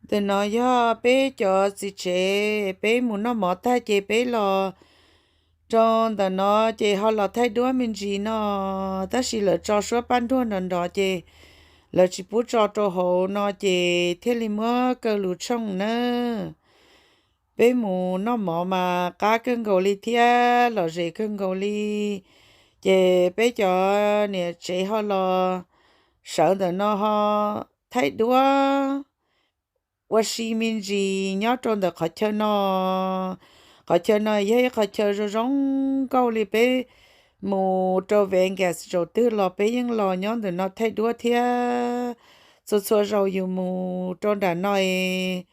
Ntawm no yog peb cov txiv tsev, peb mus noj mov tag ces peb los rau ntawm no ces ho los thaij duab me ntsis no, tab sis lawv tso suab paj nruag nrov nrov ces lawv tsis pub tso rau hauv no ces thiaj li muab kaw lus tshooj na. Peb mus noj mov mas qab kawg nkaus li thiab lom zem kawg nkaus li. Ces peb cov niam tsev ho los sawv ntawm no ho thaij duab ua si me ntsis nyob rau ntawm qhov chaw no. Qhov chaw no yog ib qhov chaw zoo zoo nkauj li, peb mus rau Vegas zaum twg los peb yeej los nyob ntawm no thaij duab thiab. Txhua txhua zaus yus mus rau nram no es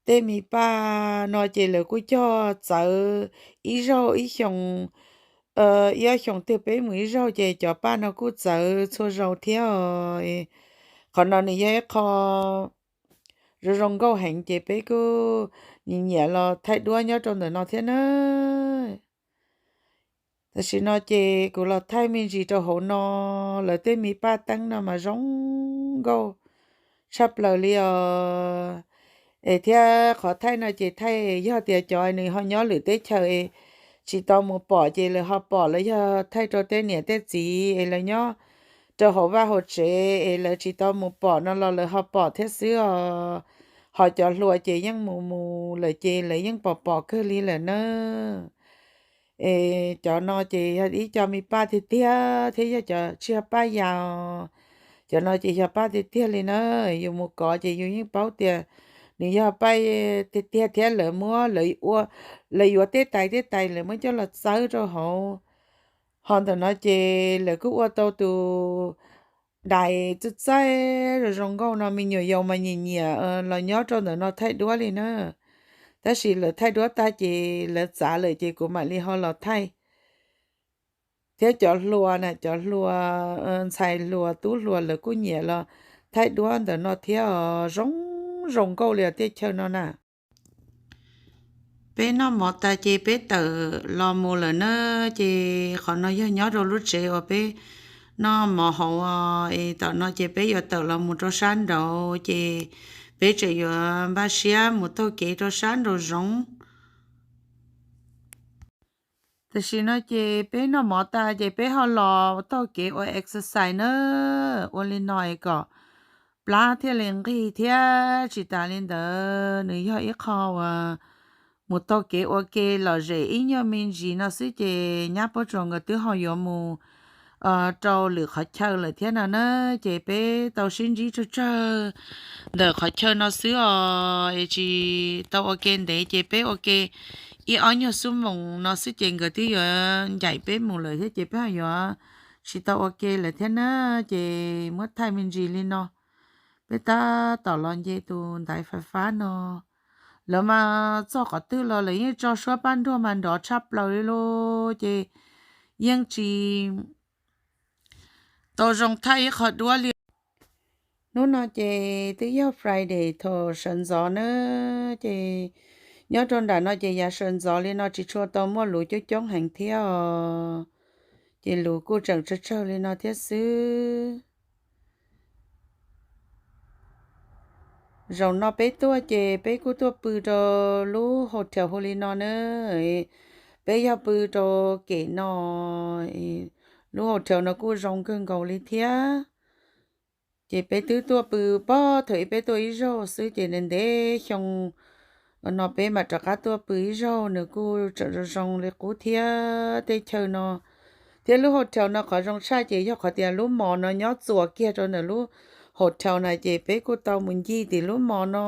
tej me paj no ces lawv kuj cog txawv ib zaug ib xyoos, ib ob xyoos twg peb mus ib zaug ces cov paj no kuj txawv txhua zaus thiab. Qhov no nws yog ib qho zoo zoo nkauj heev ces peb kuj nyiam nyiam los thaij duab nyob rau ntawm no thiab na. Tam sim no ces kuv los thaij me ntsis rau hauv no, lawv tej me paj teeb no mas zoo nkauj tshaj plaws li os. Es thiab qhov thaij no ces thaij yog tias cov nws ho nyob lwm teb chaws es tsis tau mus pom ces lawv ho pom, lawv yog thaij rau tej niam tej txiv es lawv nyob rau hauv vaj hauv tsev es lawv tsis tau mus pom no los lawv ho pom thiab xwb os. Ho cov hluas ces yeej mus mus lawm ces lawv yeej pom pom kawg li lawm na. Es cov no ces yog ib co me paj tiag tiag thiab yog cov tsis yog paj yas. Cov no ces yog paj tiag tiag li na. Yus mus kov ces yus yeej paub tias nws yog paj tiag tiag thiab lawv muab, lawv yuav tej tais tej tais lawv muab coj los txawb rau hauv. Ho ntawm no ces lawv kuj ua tau tus dais txaij txaij zoo zoo nkauj no, me nyuam yaus mas nyiam nyiam los nyob rau ntawm no thaij duab li na. Tab sis lawv thaij duab tag ces lawv txav lawm ces kuv mam li ho los thaij. Thiab cov hluas na, cov hluas, ntxhais hluas tub hluas lawv kuj nyiam los thaij duab ntawm no thiab os, zoo zoo nkauj li os tej chaw no na. Peb noj mov tas ces peb tawm los mus lawm na. Ces qhov no yog nyob rau lub tsev uas peb noj mov hauv os, es tom no ces peb yuav tawm los mus rau sab nraud ces peb tseem yuav npaj siab mus taug kev rau sab nraum zoov. Tam sim no ces peb noj mov tas ces peb ho los taug kev ua exercise na, ua li no es kom plab thiaj li nqig thiab tsis tas li ntawd nws yog ib qho uas mus taug kev ua ke lom zem ib nyuag me ntsis no xwb ces nyab Pob Tsuas nkawd twb ho yuav mus rau lwm qhov chaw lawm thiab no na. Ces peb tau sib ntsib tsawg tsawg ntawm qhov chaw no xwb os, es tsis tau ua ke ntev ces peb ua ke ib ob nyuag xuab moos no xwb ces nkawd twb yuav ncaim peb mus lawm thiab ces peb ho yuav tsis tau ua ke lawm thiab na. Ces muab thaij me ntsis li no, peb tab tom los nce tus ntaiv fais fab no. Lawv mas txog qhov twg los lawv yeej tso suab paj nruag mas nrov tshaj plaws li lauj, ces yeej tsis tau zoo thaij ib qho duab li. Hnub no ces twb yog Friday thaum sawv ntxov na, ces nyob rau nram no ces yav sawv ntxov li no tsis tshua tau muaj luv coob coob heev thiab os, ces luv kuj tseem tsawg tsawg li no thiab xwb. Zaum no peb tuaj ces peb kuj tuaj pw rau lub hotel hu li no na. Peb yog pw rau kem no, lub hotel no kuj zoo kawg nkaus li thiab. Ces peb twb tuaj pw pob thaum ub peb tuaj ib zaug xwb ces ntev ntev xyoo no peb mam rov qab tuaj pw ib zaug, nws kuj tseem zoo zoo li qub thiab tej chaw no. Thiab lub hotel no qhov zoo tshaj ces yog qhov tias lub mos no nyob txuas kiag rau ntawm lub hotel na, ces peb kuj tau mus ncig tim lub mos no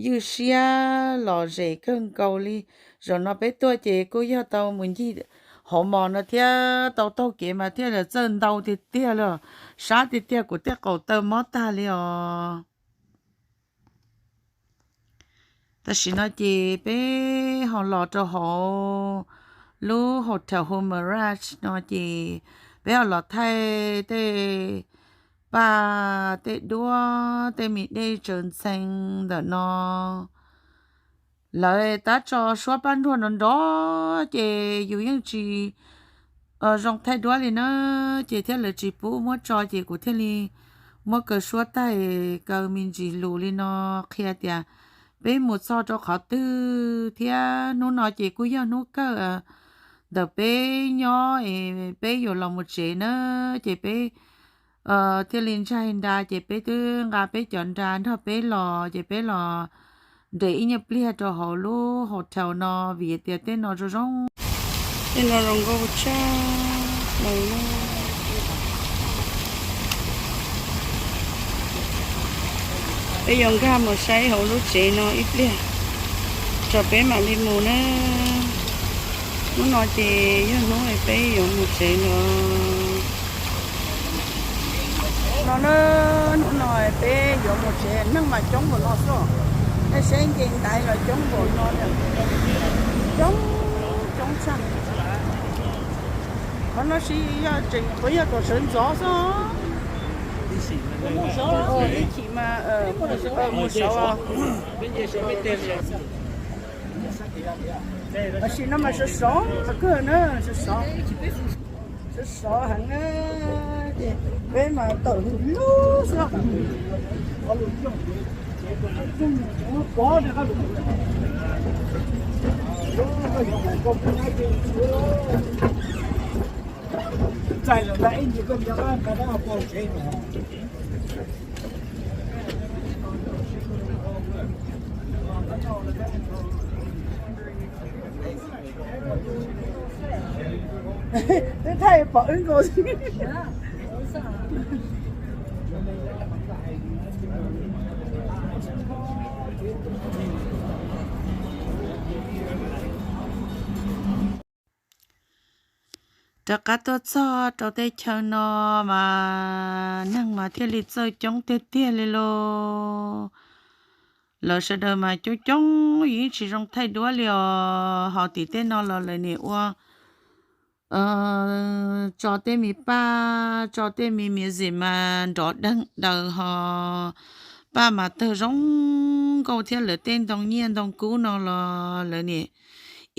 ywj siab lom zem kawg nkaus li. Zaum no peb tuaj ces kuj yog tau mus ncig hauv mos no thiab tau taug kev mas thiaj li txawj ntau tiag tiag li os, sab tiag tiag kuv tej qaum taw mob tag li os. Tam sim no ces peb ho los rau hauv lub hotel hu Mirage no ces peb ho los thaij tej paj tej duab tej me dej tsaws ntxhee ntawm no. Lawv tab tso suab paj nruag nrov nrov ces yus yeej tsis zoo thaij duab li na, ces thiaj lawv tsis pub muab tso ces kuv thiaj li muab kaw suab tag, kaw me ntsis lus li no qhia tias peb mus txog rau qhov twg thiab. Hnub no ces kuj yog hnub kawg ntawm peb nyob es peb yuav los mus tsev na, ces peb thiaj li ntsaig nra, ces peb twb nqa peb cov nra nrog peb los, ces peb los nres ib nyuag pliag rau hauv lub hotel no vim tias tej no zoo zoo, tej no zoo nkauj tshaj plaws. Peb yuav nkag mus saib hauv lub tsev no ib pliag tso peb mam li mus na. Hnub no ces yog hnub peb yuav mus tsev no. No na, hnub no peb yuav mus tsev, neeg mas coob npaum no xwb. Nej saib nce ntaiv los coob npaum no, coob, coob tshaj. Qhov no tsis yog tseem, qhov yog tom sawv ntxov xwb. Ib chim mas mus sov. Tam sim no mas sov sov, qhov kawg na, sov sov, sov sov heev na, ces peb mas tawm lug lug xwb. Txais lawm ntag, ib ntsis koj nco qab nqa dab pau tsev no. Twb thaij pom wb nkaus. Rov qab tuaj txog rau tej chaw no mas neeg mas thiaj li txawj coob tiag tiag li lauj. Lawv sawv daws mas coob coob, yeej tsis zoo thaij duab li os. Ho tim tej no los lawv nim ua tso tej me paj, tso tej me music mas nrov deeg daws ho paj mas tawg zoo nkauj thiab lawv tej ntoo nyiaj ntoo kub no los lawv nim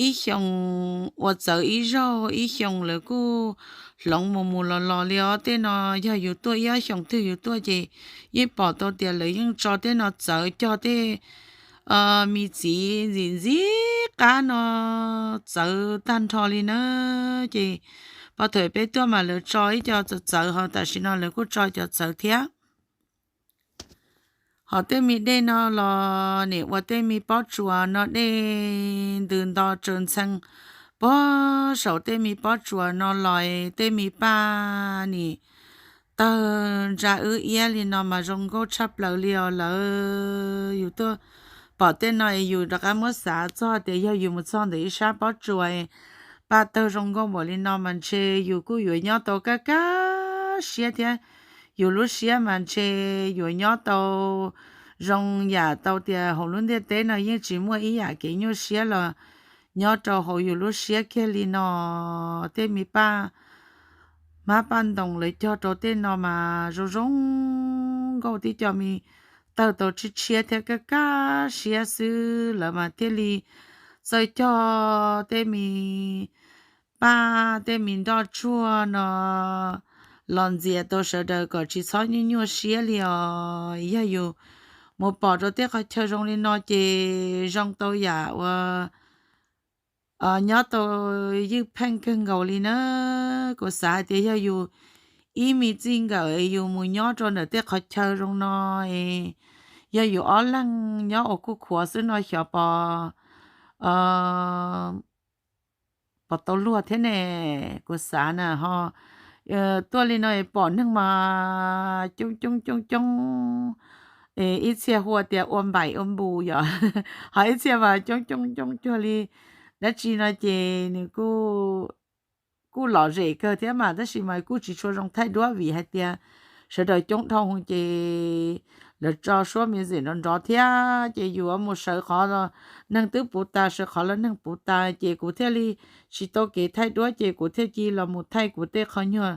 ib xyoos ua txawv ib zaug, ib xyoos lawv kuj hloov mus mus los los li os. Tej no yog yus tuaj ib ob xyoos twg yus tuaj ces yeej pom tau tias lawv yeej tso tej no txawv, cog tej me txiv ntxim ntxim qab no txawv tag nrho li na. Ces pov thaum peb tuaj mas lawv tso ib co txawv txawv, ho tam sim no lawv kuj tso cov txawv thiab. Ho tej me dej no los nim ua tej me pob tsuas no, dej ntws nto tsaws ntxhee puag saum tej me pob tsuas no los tej me paj nim tawg ntsa wb iab li no mas zoo nkauj tshaj plaws li os lawv. Yus tuaj pom tej no es yus rov qab muab xav txog tias yog yus mus txog ntawm ib sab pob tsuas paj tawg zoo nkauj npaum li no mas ntshe yus kuj yuav nyob tau kaj kaj siab thiab. Yus lub siab mas ntshe yuav nyob tau zoo yam tau tias hauv lub ntiaj teb no yeej tsis muaj ib yam kev nyuaj siab los nyob rau hauv yus lub siab kiag li no. Tej me paj hmab paj ntoos lawv cog rau tej no mas zoo zoo nkauj, tib co me tawg tau tshiab tshiab thiab kaj kaj siab xwb, lawv mas thiaj li txawj cog tej me paj, tej me nroj tsuag no los ntxias tau sawv daws kom tsis txhob nyuaj nyuaj siab li os. Yog yus mus pom rau tej qhov chaw zoo li no ces zoo tau yam uas nyob tau ywj pheej kawg nkaus li na. Kuv xav hais tias yog yus ib me txij nkawm yus mus nyob rau ntawm tej qhov chaw zoo no es yog yus ob leeg nyob ua kuj khuav xwb no xyov pos pos tau luag thiab ne. Kuv xav na ho tuaj li no pom neeg mas coob coob coob coob, ib txhia hu tias ua npaim ua npus yom, ho ib txhia mas coob coob coob cuag li dab tsi no ces nws kuj lom zem kawg thiab mas, tab sis mas kuj tsis tshua zoo thaij duab vim hais tias sawv daws coob dhau ces lawv tso suab music nrov nrov thiab ces yus mus sawv qhov neeg twb puv tas, sawv qhov los neeg puv tas ces kuv thiaj li tsis tau kev thaij duab ces kuv thiaj cia los mus thaij kuv tej qhov nyuag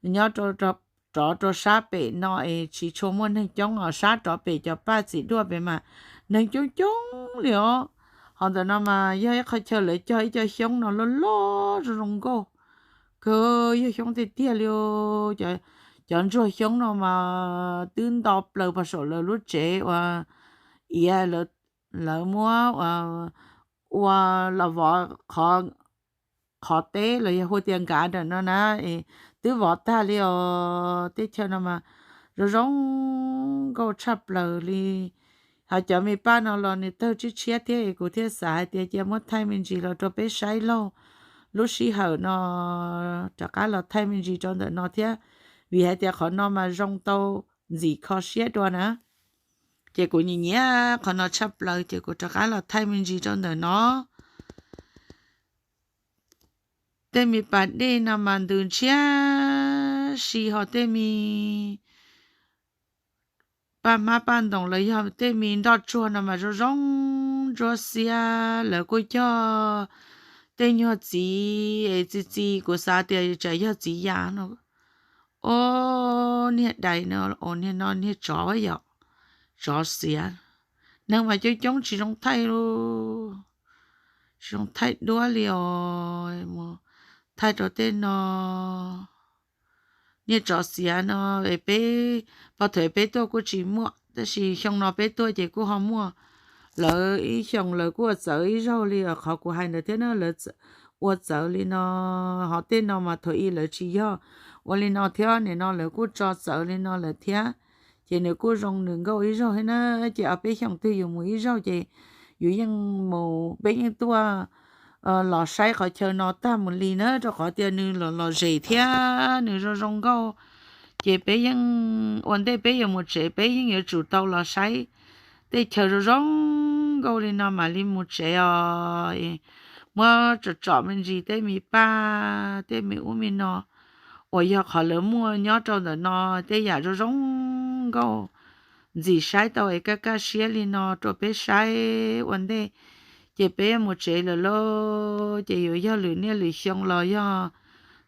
nyob rov rau sab pem no es tsis tshua muaj neeg coob os, sab rov pem cov paj txiv duaj pem mas neeg coob coob li os. Ho ntawm no mas yog ib qhov chaw lawv cog ib co xyoob no loj loj zoo zoo nkauj kawg, yog xyoob tiag tiag li os. Cov cov ntsuag xyoob no mas twb nto plaws pog saum lawv lub tsev uas iav lawv muab ua los vov qhov teb los yog hu tias nkav ntawm no na, twb vov tag li os. Teb chaws no mas zoo zoo nkauj tshaj plaws li. Hos cov me paj no los nws tawg tshiab tshiab thiab, kuv thiaj xav hais tias cia muab thaij me ntsis los rau peb saib laug lub sij hawm no, rov qab los thaij me ntsis rau ntawm no thiab, vim hais tias qhov no mas zoo tau ntxim kho siab dua na. Ces kuv nyiam nyiam qhov no tshaj plaws ces kuv rov qab los thaij me ntsis rau ntawm no. Tej me pas dej no mas ntws ntshiab si, ho tej me paj hmab paj ntoos los yog tej me nroj tsuag no mas zoo zoo ntsuab xiab. Lawv kuj cog tej nyuag txiv es txi txiv, kuv xav tias tsam yog txiv yas no. Ob niag dais no, niag no niag tsov yom, tsov xiav. Neeg mas coob coob tsis zoo thaij, tsis zoo thaij duab li os. Mus thaij rau tej no, niag tsov xiav no, peb, pog thaum peb tuaj kuj tsis muaj, tab sis xyoo no peb tuaj ces kuj ho muaj. Lawv ib xyoos lawv kuj ua txawv ib zaug li qhov kuv hais ntawd thiab na, lawv ua txawv li no. Ho tej no mas thaum ub lawv tsis yog ua li no thiab, nim no lawv kuj tso txawv li no lawm thiab. Ces nws kuj zoo nws nkauj ib zaug thiab na. Ces ob peb xyoos twg yus mus ib zaug ces yus yeej mus, peb yeej tuaj los saib qhov chaw no tag mus li na, rau qhov tias nws los los zem thiab nws zoo zoo nkauj. Ces peb yeej, ua ntej peb yuav mus tsev peb yeej yuav tsum tau los saib tej chaw zoo zoo nkauj li no mam li mus tsev os. Muab tsom tsom me ntsis tej me paj tej me ub me no uas yog qhov lawv muaj nyob rau ntawm no, tej yam zoo zoo nkauj ntxim saib tau es kaj kaj siab li no rau peb saib ua ntej. Ces peb mus tsev lawm lauj, ces yuav yog lwm niaj lwm xyoo los yog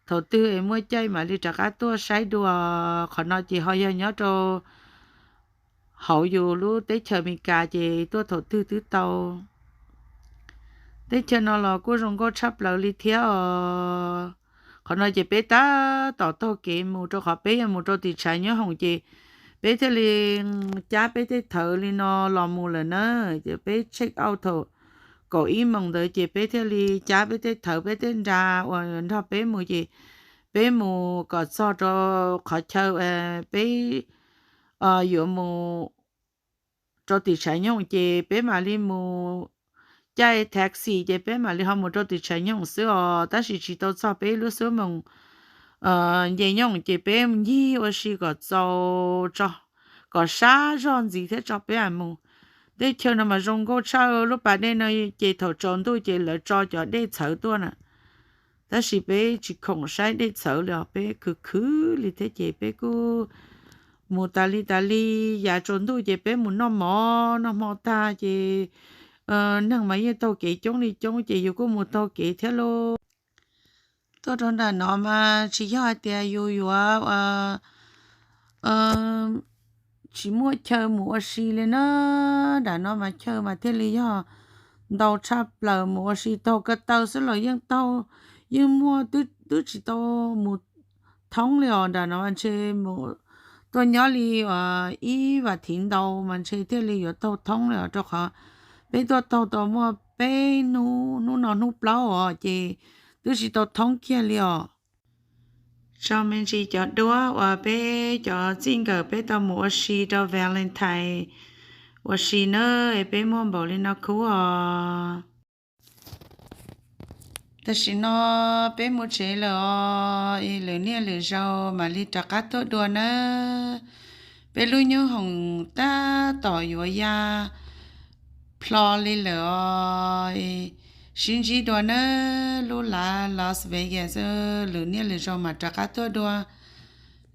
thaum twg es muaj caij mam li rov qab tuaj saib dua. Qhov no ces ho yog nyob rau hauv yus lub teb chaws Amelikas ces tuaj thaum twg twb tau. Teb chaws no los kuj zoo nkauj tshaj plaws li thiab os. Qhov no ces peb tab tom taug kev mus, rau qhov peb yuav mus rau tim tshav nyob hoom ces peb thiaj li cab peb tej thawv li no los mus lawm na. Ces peb check out thaum kaum ib moos ntawd ces peb thiaj li cab peb tej thawv peb tej nra uas nrog peb mus ces peb mus kom txog rau qhov chaw peb yuav mus rau tim tshav nyooj ces peb mam li mus caij taxi ces peb mam li ho mus rau tim tshav nyooj xwb os. Tab sis tsis tau txog peb lub xub moos nce nyooj ces peb ncig ua si kom txaus tso, kom sab zog ntxiv thiab tso peb mam mus. Teb chaws no mas zoo nkauj tshaj, lub pas dej no ces thaum tsaus ntuj ces lawv tso cov dej txhawv tuaj na. Tab sis peb tsis khoom saib dej txhawv li os, peb khwv khwv li thiab ces peb kuj mus tas li tas li. Yav tsaus ntuj ces peb mus noj mov noj hmo tag ces neeg mas yeej taug kev coob li coob ces yus kuj mus taug kev thiab lauj. Tuaj rau nram no mas tsis yog hais tias yus yuav tsis muaj chaw mus ua si li na. Nram no mas chaw mas thiaj li yog ntau tshaj plaws, mus ua si taug ko taw xwb los yeej taug, yeej muaj, twb tsis tau mus thoob li os. Nram no mas ntshe mus tuaj nyob li ib vas thiv ntau mas ntshe thiaj li yuav taug thoob li os, rau qhov peb tuaj taug tau muaj peb hnub, hnub no hnub plaub os ces twb tsis tau thoob kiag li os. Tso me ntsis cov duab uas peb cov txij nkawm peb tau mus ua si rau Valentine ua si na, es peb muaj npaum li no khub os. Tam sim no peb mus tsev lawm os, es lwm niaj lwm zaus mam li rov qab tuaj dua nawb. Peb lub nyoob hoom tab tom yuav ya plho li lawm os, sib ntsib dua nawb. Lub lav Las Vegas, lwm niaj lwm zaus mam rov qab tuaj dua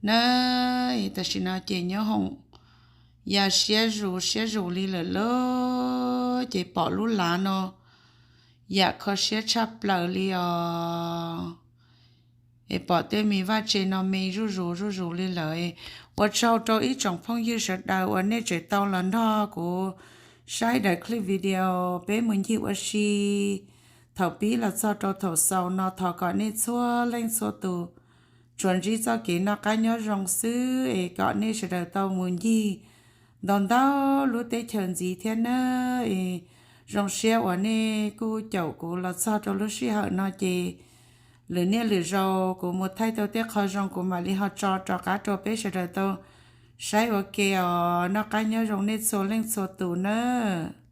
nawb. Tam sim no ces nyoob hoom ya siab zus siab zus li lawm lauj, ces pom lub lav no yam kho siab tshaj plaws li os. Es pom tej me vaj tse no me zuj zus zuj zus li lawm. Ua tsaug rau ib tsoom phooj ywg sawv daws uas nej tseem tau los nrog kuv saib daim clip video peb mus ncig ua si thaum pib los txog rau thaum xaus no. Thov kom nej txhua leej txhua tus tsuas ntsib txoj kev noj qab nyob zoo xwb es kom nej sawv daws tau mus ncig ntau ntau lub teb chaws ntxiv thiab nawb. Es zoo siab uas nej kuj caum kuv los txog rau lub sij hawm no ces lwm niaj lwm zaus kuv mus thaij tau tej qho zoo kuv mam li ho tso rov qab rau peb sawv daws tau saib ua ke os. Noj qab nyob zoo nej txhua leej txhua tus nawb.